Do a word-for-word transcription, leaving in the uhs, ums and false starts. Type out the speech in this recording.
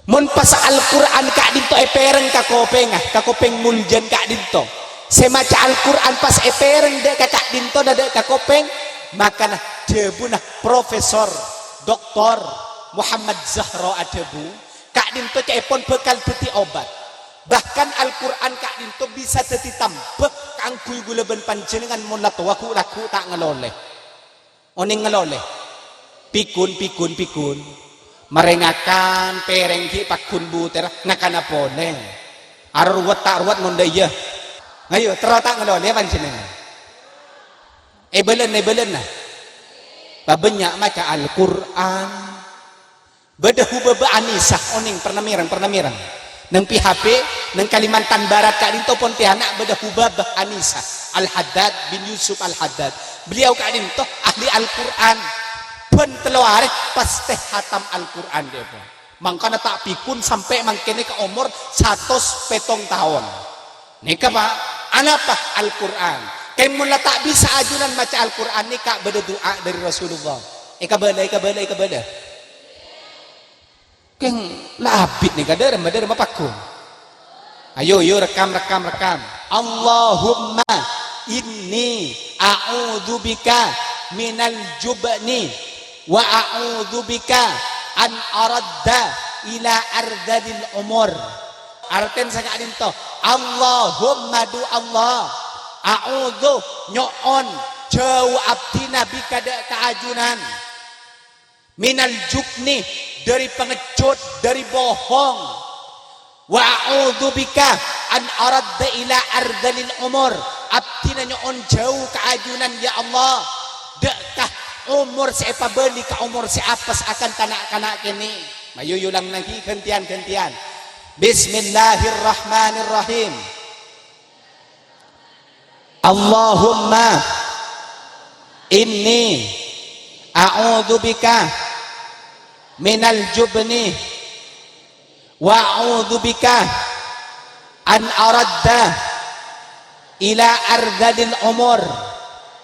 Mon pas Al-Qur'an ka'dhinto èpèrèng ka kopèngnga, ka kopèng moljâna ka'dhinto. Sè maca Al-Qur'an pas èpèrèng dâ' ka ka'dhinto dâ' ka kopèng, makana dhâbuna Profesor Doktor Muhammad Zahro adhâbu, ka'dhinto ca'èpon bhâkal dhâddhi obat. Bahkan Al-Qur'an ka'dhinto bisa dhâddhi tambhâ kaangghuy ghulâ bân panjhennengngan mon la towa ghu'-lagghu' ta' ngalolè. Onèng ngalolè. Pighun, pighun, pighun. Marè ngakan, pèrèng ghi' pagghun butèra, ngakana polè. Arowat ta' rowat mon dâ' iyâ. Ayo, terro ta' ngalolè panjhennengngan. Èbâlân, èbâlân, nah. Pabânnya' maca Al-Qur'an. Bâdâ hubabâ Anisa, onèng pernah mèreng, pernah mèreng. Neng P H B, neng Kalimantan Barat ka'dhinto pon pèyana' bâdâ hubabâ Anisa, Al-Haddad bin Yusuf Al-Haddad. Beliau ka'dhinto ahli Al-Qur'an. Bân tello arè pastè hatam Al-Qur'an dhâbuna. Mangkana ta' pighun sampè' mangkènè ka omor satos pètong taon. Nèka, Pa', anapa? Al-Qur'an. Kèng mon la ta' bisa ajunan maca Al-Qur'an nèka bâdâ du'a dâri Rasulullah. Èkabâlâ, èkabâlâ, èkabâlâ. Kèng la abit nèka dâremma, dâremma pagghun. Ayo, yo, rekam, rekam, rekam. Allahumma inni a'udzubika minal jubni wa a'udzubika an aradda ila ardalil umur. Artèna saka'dhinto, Allahumma, du Allah, a'udzu, nyo'on, jhâu abdhina bika dâ' ka ajunan. Minal jubni, dâri pangejjhut, dâri bohong. Wa a'udzubika an aradda ila ardalil umur. Abdhina nyo'on jhâu ka ajunan, ya Allah, dâ' ka omor sè èpabâli ka omor sè apes akanta na'-kana' kènè'. Mayu yulang naghi ghântèyan-ghântèyan. Bismillahirrahmanirrahim. Allahumma inni a'udzubika minal jubni wa a'udzubika an aradda ila ardalil umur.